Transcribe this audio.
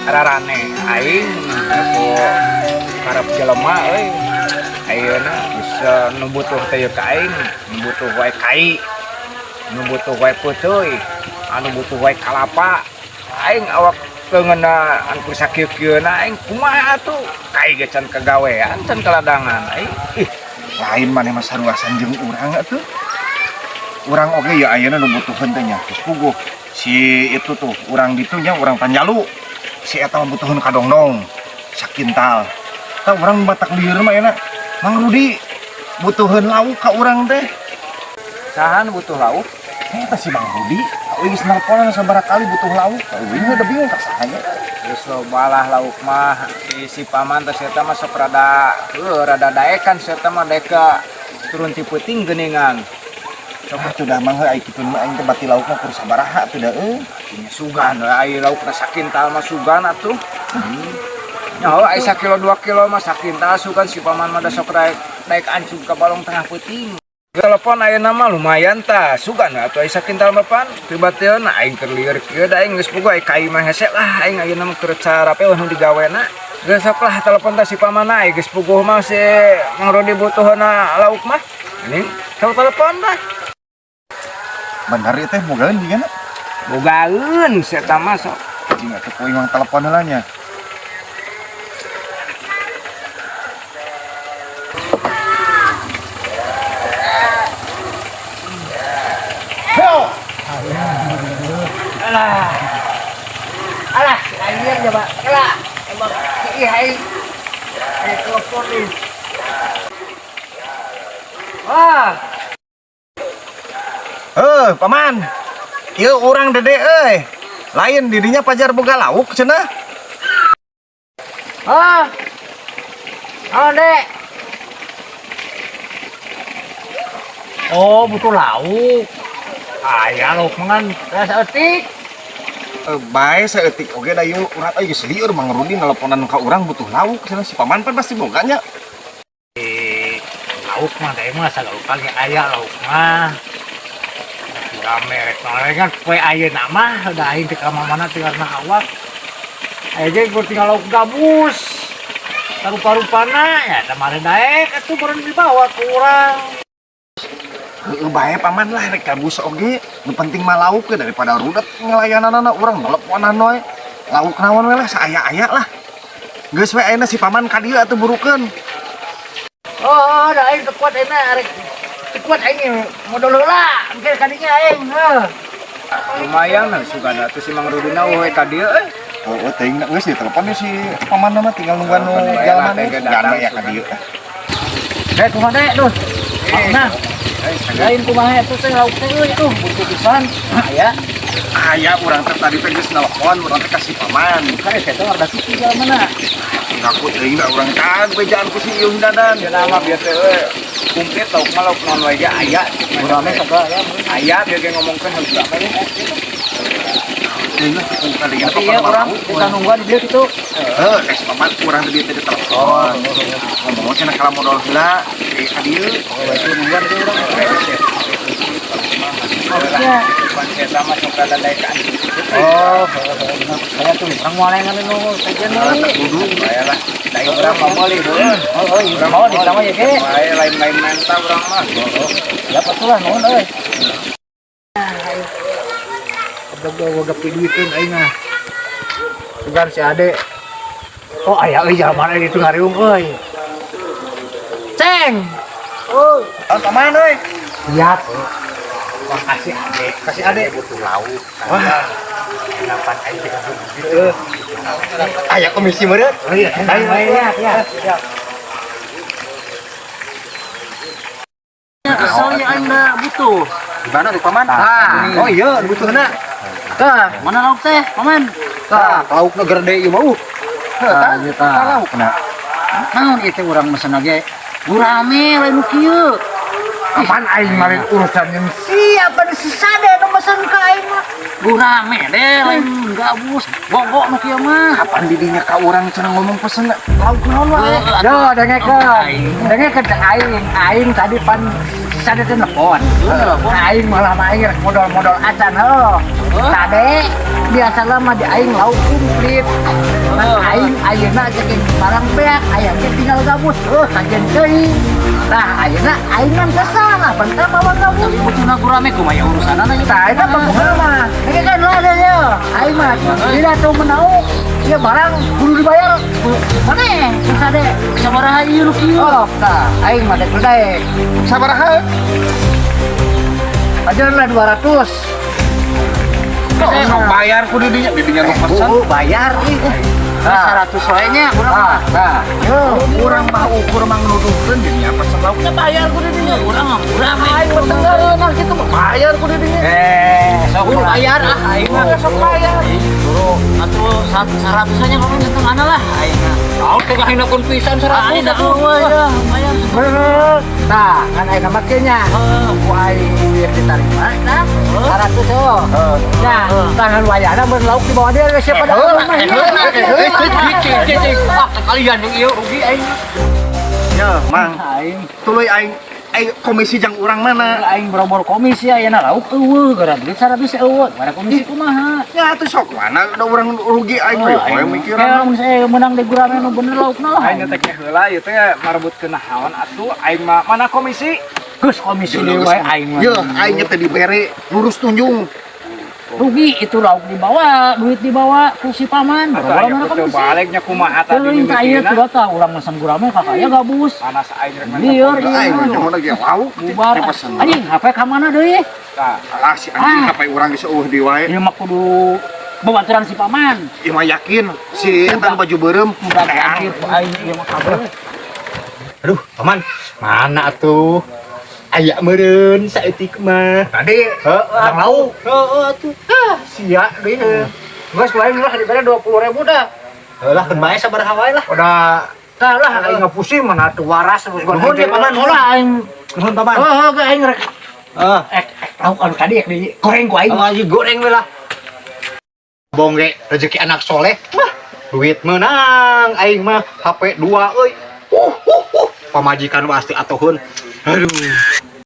Rarane aing ku karep jelema euy. Ayeuna bisa nu butuh teh ka aing, nu butuh wae kai, nu butuh wae peuteui, anu butuh wae kalapa. Aing awak leungeunna anu ku sakieu-kieuna aing kumaha atuh? Kai ge can kagawean, can kaladangan aing. Ih, Lain maneh mah saruasan jeung urang atuh. Urang oge ya ayeuna nu butuheun teh nya geus puguh. Si itu tuh urang ditu nya, urang Panjalu. Si eta mah butuheun kadongdong sakintal. Tah, urang batak lieur mah ayeuna Mang Rudi butuheun lauk ka urang teh. Saha nu butuh lauk? Eta si Mang Rudi, euy, geus nelponan sabaraha kali butuh lauk. Euy, udah bingung ka saha nya. Geus loba lah lauk mah, si paman teh eta mah sok rada heuh, rada daekan si eta mah, daek turun ti peuting geuningan. Sok atuh dah, Mang, heuh, ai kitu mah aing teh bati lauk mah kur sabaraha atuh da euy. Nya sugan we ai lauk na sakintal mah sugan atuh. Nya heuh, ai sakilo 2 kilo mah sakintal sugan, si paman mah da sok daek daek ancug ka balong tengah peuting. Telepon ayeuna mah lumayan tah, sugan we atuh ai sakintal mah pan pribateun aing keur lieur kieu da aing geus puguh ai kai mah hese lah aing ayeuna mah keur carape nu digawena. Geus sok lah telepon tah si paman ai geus puguh mah si Mang Rodi butuhna lauk mah. Ini sok telepon tah. Bener ieu teh bogaeun jigana? Bogaeun si eta mah sok. Cing atuh ku imang telepon heula nya. Alah. Alah, si anjir coba. Kela. Emang si aing. Aing telepon nih. Wah, Heuh, paman. Ieu urang Dede euy. Lain dirinya pajar boga lauk cenah. Ah. Oh, Dek. Oh, butuh lauk. Aya lauk mangan saeutik. Bae saeutik oge da ieu urang euy geus lieur Mang Rudi nelponan ka urang butuh lauk cenah, si paman pan pasti boga nya. Lauk mah teh mah sagala rupa ge aya lauk mah. Rame rek naon kan poe ayeuna mah da aing teh ka mana tinggal na awak. Aya ge keur tinggal lauk gabus. Sarupa-rupana ya teh mare daek atuh baru dibawa ku urang. Heueuh, bae paman lah rek gabus oge, nu penting mah lauk ge daripada rudet ngelayananana urang nelponan we. Lauk naon we lah saaya-aya lah. Geus we ayeuna si paman ka dieu atuh burukeun. Oh, da aing teu kuat ayeuna rek teu kuat aing modal heula engke ka dinya aing heuh. Lumayan lah sugan atuh si Mang Rudi na we ka dieu euy. Oh, teuing geus ditelepon si paman mah tinggal nungguan nu Telepon bae lah, jalma teh, sugan datang, ya ka sugan. Dieu. Dek kumaha dek duh. Nah, lain kumaha eta teh lauk teh euy tuh butuh pisan. Aya. Aya, urang teh tadi teh geus nelpon urang teh ka si paman. Kan eta teh rada kitu jalmana. Ngaku teuing da urang kan bejaan ku si Iung Dadan. Cenah mah bieu teh euy komplit lauk mah, lauk naon wae ge aya. Urang mah sagala aya. Aya bieu ge ngomongkeun heula mah ya. Teuing lah ku kali Tapi ya urang kita nungguan di dieu kitu. Heuh, si paman urang teh dieu teh ditelepon. Ngomong cenah kala modal heula ka dieu. Oh, berarti nungguan di urang. Maksudnya pan si eta mah sok rada daek anjing. Oh, bener. Saya tuh urang moal yang nu sejen deui. Kudu Bae lah. Da urang mah meuli heuh. Oh, oh, urang mau di sama ya ge. Bae lain-lain menta urang mah. Ya atuh lah nuhun euy. Goblok gua gak duiteun aing mah. Sugan si Ade. Oh, aya euy jalma itu ngariung euy. Ceng. Oh, paman euy. Siap. Wah, kasih Ade. Kasih Ade Butuh lauk. Wah. Delapan aing teh gitu. Aya komisi meureun. Oh iya, bae ya, ya. Keselnya aing da butuh. Di mana tuh paman? Tah. Oh iya, butuhna. Tah, mana lauk teh, paman? Tah, laukna gede ieu mah. Heuh, tah, ieu tah. tah laukna. Naon ieu teh urang mesen ge? Gurame lain nu kieu. Apaan aing mah urusan jeung Siapa nu sesade nu mesen ka aing mah? Gurame deh lain gabus, gogok nu kieu mah. Kapan didinya ka urang cenah ngomong pesen lauk naon wae. Yo, dengekeun. Dengekeun cek aing. Aing tadi pan sade teh nelpon. Aing malah mah aing rek modal-modal acan heuh. Tade biasana mah di aing lauk komplit. Ngan aing ayeuna ceking barang beak, aya ge tinggal gabus. Oh, sajen teuing. Nah, ayeuna aing mah kesal lah, bentar mawa gabus. Butuhna gurame kumaha urusanana ieu? Tah, eta pokokna mah. Ini kan lah ada ya. Aing mah tidak tahu menau. Ya barang kudu dibayar. Mana? Susah deh. Sabaraha ieu nu kieu? Oh, tah, aing mah dek daek. Sabaraha? Aja lah 200. Sok bayar ku didinya, didinya nu pesen. Oh, bayar ih. Nah, 100 wae nya urang mah. Nah, yo. Urang mah ukur mang nuduhkeun didinya pesen lauknya bayar ku didinya. Urang mah gurame. Aing mah tenggereunah kitu mah bayar ku didinya. Eh, Sok bayar ah aing mah. Sok bayar. Atuh 100 nya ngomong setengahna lah aing mah. Naon teh ngahinakeun pisan 100 atuh. Ya, lumayan. Bener. Nah, kan aing mah nya. Ku aing duit diterima, nah, 100 oh. Nah, tangan wayana mun lauk di bawah dia siapa dah mah. Cicing, cicing. Ah, kalian yang ieu rugi aing. Ya, Mang. Aing Tuluy aing aing komisi jang urang mana? Aing borobor komisi ayeuna lauk euweuh gara duit 100 euweuh. Mana komisi kumaha? Ya atuh sok mana da urang rugi aing mah Oh, we mikiran. Kayak mun saya menang di gurame nu bener laukna lah. Aing teh heula ieu teh marebutkeun naon atuh aing mah mana komisi? Geus komisi deui wae aing mah. Ya, aing teh dibere lurus tunjung. Rugi itu lauk dibawa, duit dibawa ku si paman. Atuh Borobor aing mana teh komisi? Baliknya kumaha tadi Teuing ka ieu mimitina. tuh tah urang mesen gurame kakaknya gabus. Panas aing rek Lieur Aing mah ieu. nyaho lagi lauk. Bubar. Teh pesen. Anjing, HP ka mana deui? Tah, Alah si anjing Ah. HP urang geus euweuh di wae. Ieu mah kudu babaturan si paman. Ieu mah yakin si eta nu baju beureum. Udah anjir ku aing ieu mah kabeh. Aduh, paman, mana atuh? Aya meureun saeutik mah. Tadi Heeh, urang lauk. Heeh atuh. Ah, sia deui. Geus ku aing lah dibere 20.000 dah. Heuh lah, keun bae sabaraha wae lah. Udah. Tah lah aing ngapusing mana tuh waras terus gua. Nuhun ya, Paman. Lah aing. Nuhun, paman. Oh, oh, aing rek Heeh. ek lauk anu tadi ek di goreng ku aing. Oh, aja goreng we lah. Bongge rezeki anak soleh mah duit menang aing mah HP 2 euy. Pamajikan pasti atoheun. Aduh.